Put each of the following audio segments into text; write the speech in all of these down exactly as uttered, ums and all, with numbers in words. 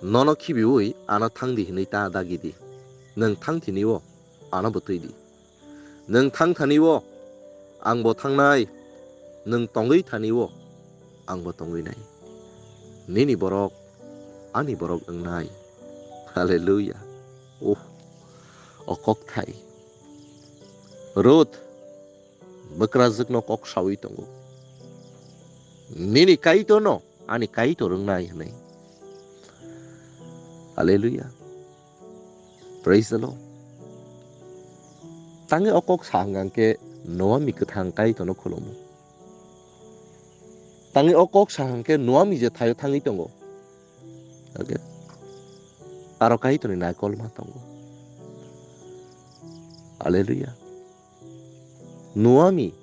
nono khibiui ano thangdi hinui ta dagi di. Nwng thang thini o ano bo twi di. Nwng thang thani o ang bo thangnai. Nwng tongwi thani o ang bo tongwi nai. Nini borok ani borok wngnai. Hallelujah. Uh, o kok thai. Ruth bwkrajwkno kok saui tongo. Nini Kaitorno ani Kaitor wngnai hwnwi. Hallelujah. Praise the Lord. Tangwi o kok sa hwnkha khe Noami kwthang Kaitorno khulumo. Tangwi o kok sa hwnkha khe Noami je thaio thangwi tongo. Okay. Aro Kaitorni naikolma tongo. Hallelujah. Noami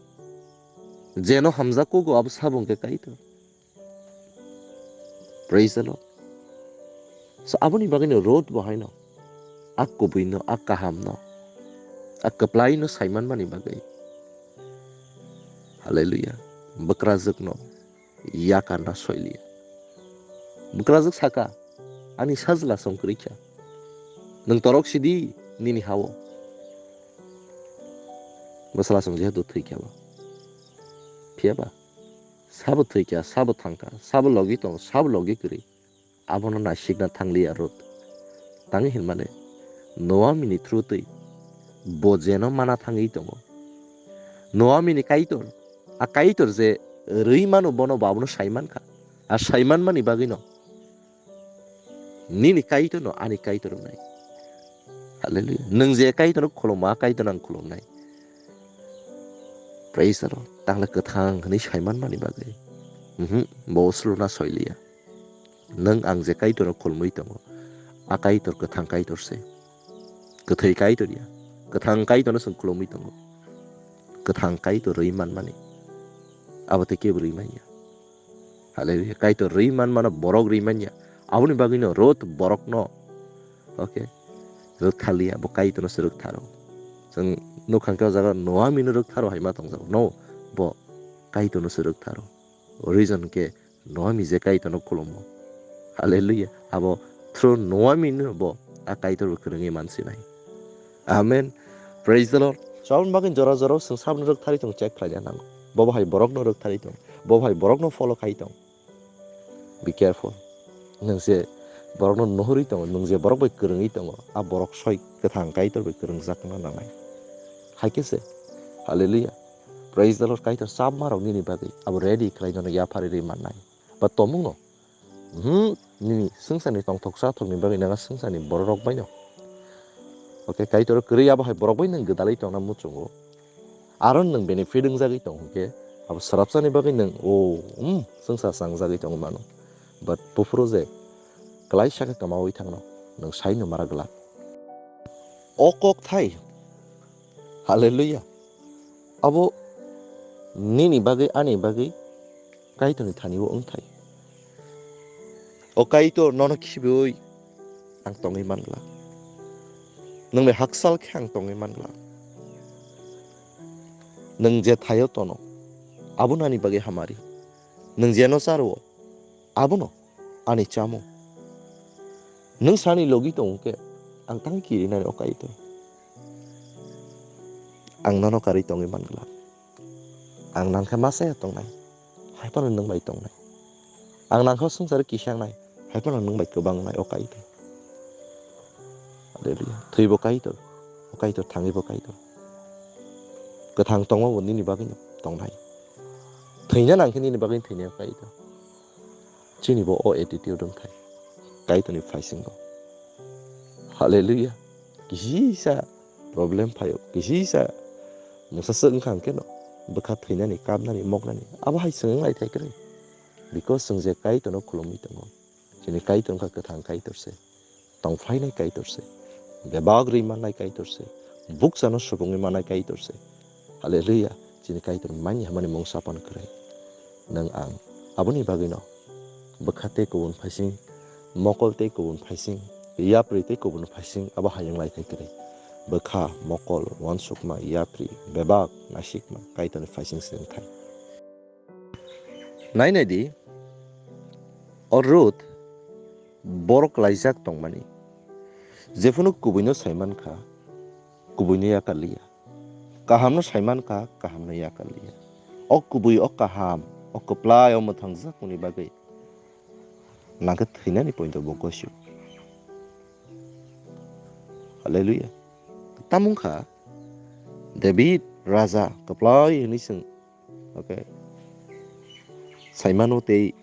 jeno hamjak kugo abo sabo hwnkhe Kaitor. Praise the Lord. So aboni bagwino Ruth bo haino a kubuino, a kahamno, a kwplaino saimanmani bagwi. Hallelujah. Bwkrajwkno yakarna soiliya. Bwkrajwk saka, ani sajla song kwrwi kha. Nwng torok sidi nini hao. Bwsala song jehetu thwi kha ba. Phiya ba? Sabo thwi kha, sabo thang kha, sabo logi tong, sabo logi kwrwi. Abono naisikna thangliya Ruth. Tangwi hinmale, Noamini through twi bo jeno mana thangwi tongo. Noamini Kaitor, a Kaitor je rwi mano bono bo abono saiman kha. A saimanmani bagwino nini Kaitorno ani Kaitor wngnai. Hallelujah. Nwng je Kaitorno khulumma, a Kaitorno ang khulumnai. Praise the Lord. Tangla kwthang hwnwi saimanmani bagwi. Mhm, bo sluna soiliya. Nwng ang je Kaitorno khulumwi tongo, a Kaitor kwthang Kaitor se. Kwthwi Kaitor ya. Kwthang Kaitorno chwng khulumwi tongo. Kwthang Kaitor rwi manmani. Abo tei kebo rwi manya. Hallelujah. Kaitor rwi manmano borok rwi manya. Aboni bagwino Ruth borokno, okay, rwktharliya, bo Kaitorno se rwktharo. Chwng nukha khe o jaga Noamino rwktharo hai ma tongjago. No, bo Kaitorno se rwktharo. Reason khe Noami je Kaitorno khulumo. Hallelujah. Abo through Noamino bo a Kaitor bo kwrwngwi mansinai. Amen. Praise the Lord. So aboni bagwi jora jora chwng sabno rwkthari tong check khlaina nango. Bo bo hai borokno rwkthari tong. Bo bo hai borokno follow khai tong. Be careful. Nwng je borokno nuhurwi tongo, nwng je borok bai kwrwngwi tongo, a borok soi kwthang Kaitor bai kwrwngjakna nangnai. Hai khe se. Hallelujah. Praise the Lord. Kaitor chapmarok nini bagwi abo ready khlai nono yapharwi rwi mannai. Ba tomungo. Hmm, nini swngcharni tongthok chathokni bagwi nang swngcharni bororok baino. Okay, Kaitor kwrwi abo hai borok bai nwng gwdalwi tongna muchungo. Aro nwng benefit wngjagwi tong hwnkhe, abo swrapsani bagwi nwng, o, um, swngsa changjagwi tongwi mano. But buphuru je kwlaisa khe kwmawi thangno, nwng saino mara glak. O kok thai. Hallelujah. Abo nini bagwi, ani bagwi Kaitorni thani o wngthai. O Kaitor, nono khibiui ang tongwi man glak. Nwng bai hakchal khe ang tongwi man glak. Nwng je thaio tono, abono ani bagwi hamari. Nwng jeno cha rwo, abono ani chamung. Nwng sani logi tong khe, ang tang kirinani o Kaitor. Ang nono karwi tongwi man glak. Ang nang khe ma chaya tongnai, hai phano nwng bai tongnai. Ang nang khe swngcharo kisangnai, hai phano nwng bai kwbangnai o Kaitor. Hallelujah. Thwibo Kaitor, o Kaitor thangwibo Kaitor. Kwthang tongma bo nini bagwino tongnai. Thwina nang khe nini bagwino thwinai o Kaitor. Chini bo o attitude wngthai Kaitorni phaisingo. Hallelujah. Kisisa problem phaio, kisisa mungsa swk wngkha hwnkhe no bwkha thwinani, kapnani, moknani, abo hai chwng wnglai thai kwrwi. Because chwng je Kaitorno khulumwi tongo, chini Kaitor wngkha kwthang Kaitor se, tongphlainai Kaitor se, bebak rwi mannai Kaitor se, buksano supungwi mannai Kaitor se. Hallelujah. Chini Kaitor manya hwnmani mung sapan kwrwi. Nwng ang aboni bagwino bwkha tei kubun phaising, mokol tei kubun phaising, yapri tei kubun phaising abo hayung lai thai kwrwi. Bwkha, mokol, uansukma, yapri, bebak, naisikma, Kaitorni phaising se wngthai. Nai nai di, o Ruth borok klaijak tongmani. Jephunu kubuino saimankha, kubuino yakarliya. Kahamno saimankha, kahamno yakarliya. O kubui, o kaham, o kwplai, o mwthangjakmani bagwi nangkhe thwinani pointo bo gosio. Hallelujah. Tamungkha David raja kwplai hwnwi chwng, okay, saimano tei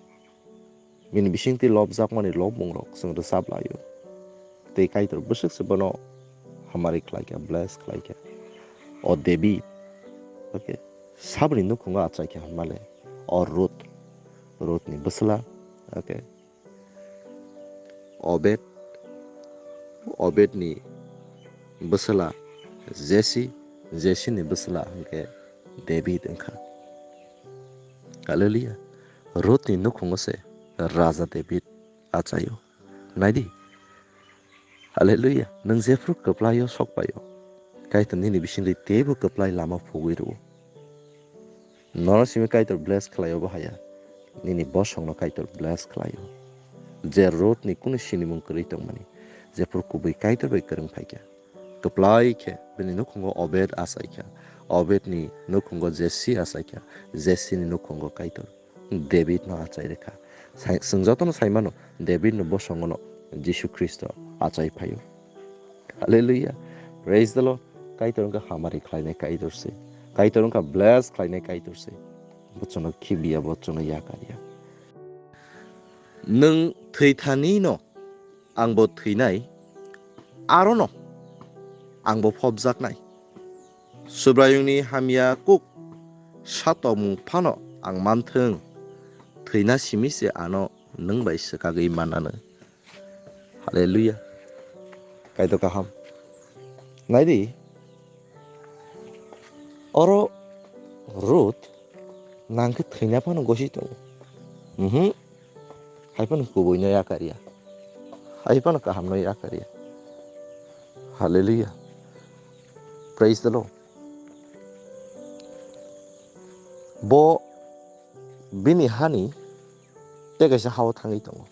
bini bisingtwi lobjakmani lobmungrok chwng rwchap laio. Tei Kaitor bwswk se bono hamari khlaikha, bless khlaikha. O David, okay, saboni nukhungo achaikha hwnmale. O Ruth, Ruthni bwsla, okay, Obed, Obedni bwsla Jesi, Jesini bwsla hwnkhe David wngkha. Hallelujah. Ruthni nukhungo se Raja David achaio. Naidi. Hallelujah. Nwng jephru kwplaio sokpaio, Kaitor nini bisingtwi teibo kwplai lama phugwi rwo. Nono simi Kaitor bless khlaio bo haya. Nini bosongno Kaitor bless khlaio. Je Ruthni kunu sinimung kwrwi tongmani, jephru kubui Kaitor bai kwrwng phaikha. Kwplai khe bini nukhungo Obed achaikha. Obedni nukhungo Jesi achaikha. Jesini nukhungo Kaitor Davidno achai rwkha. Sai-, chwng jotono saimano Davidno bosongono Jisu Khristo achai phaio. Hallelujah. Praise the Lord. Kaitor wngkha hamari khlainai Kaitor se. Kaitor wngkha bless khlainai Kaitor se. Bo chwngno khibiya, bo chwngno yakarya. Nwng thwithanino angbo thwinai, arono angbo phobjaknai. Subraiyungni hamya kuk satokmung phano ang manthwng, thwina simi se ano nwng bai swkagwi mananw. Hallelujah. Kaitor kaham. Naidi, oro Ruth nangkhe thwina phano gosi tongo. Mhm. Hai phano kubuino yakarya. Hai phano kahamno yakarya. Hallelujah. Praise the Lord. Bo bini hani tei kaisa hao thangwi tongo.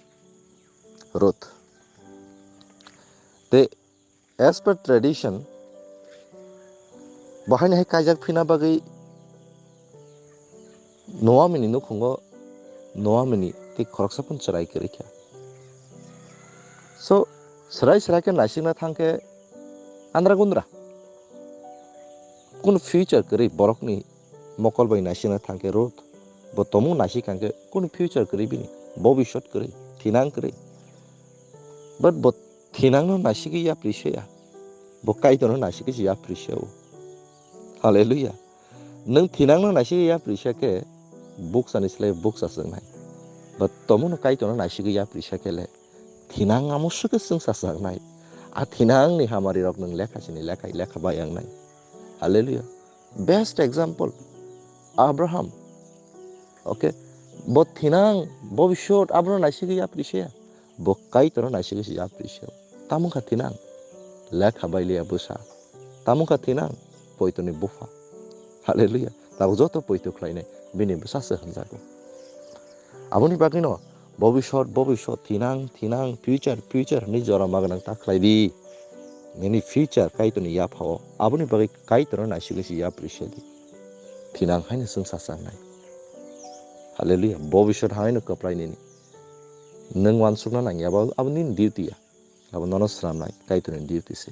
Ruth. Tei as per tradition, bo haino hai kaijak phina bagwi Naomi ni nukhungo Naomi ni tei khoroksa phano chwrai kwrwi kha. So, chwrai chwrai khe naisikna thang khe andra gundra. Kunu future kwrwi borokni mokol bai naisikna thang khe Ruth. Bo tomung naisik kha khe kunu future kwrwi bini, bobishot kwrwi, thinang kwrwi. But bo thinangno naisigwi yapri se ya. Bo Kaitorno naisigwi se yapri se o. Hallelujah. Nwng thinangno naisigwi yapri se khe buksa ni slai buksa se wngnai. But tomungno Kaitorno naisigwi yapri se khe le thinang amo swkhe chwngsa se wngnai. A thinangni hamari rok nwng lekha sini lekha lekha bai wngnai. Hallelujah. Best example, Abraham. Okay. Bo thinang, bobishot, abono naisigwi yapri se ya. Bo Kaitorno naisigwi se yapri se o. Tamo wngkha thinang? Lekha bai liya bwsa. Tamo wngkha thinang? Poitoni bupha. Hallelujah. Tabuk joto poito khlainai bini bwsa se hwnjago. Aboni bagwino bobishot, bobishot, thinang, thinang, future, future hwnwi jora magwnang ta khlai di. Nini future Kaitorni yaphao. Aboni bagwi Kaitorno naisigwi se yapri se di. Thinang haino chwngsa se wngnai. Hallelujah. Bobishot haino kwplai nini. Nwng uansukna nangya, abo, abo nini duty ya. Abo nono swnamnai, Kaitorni duty se.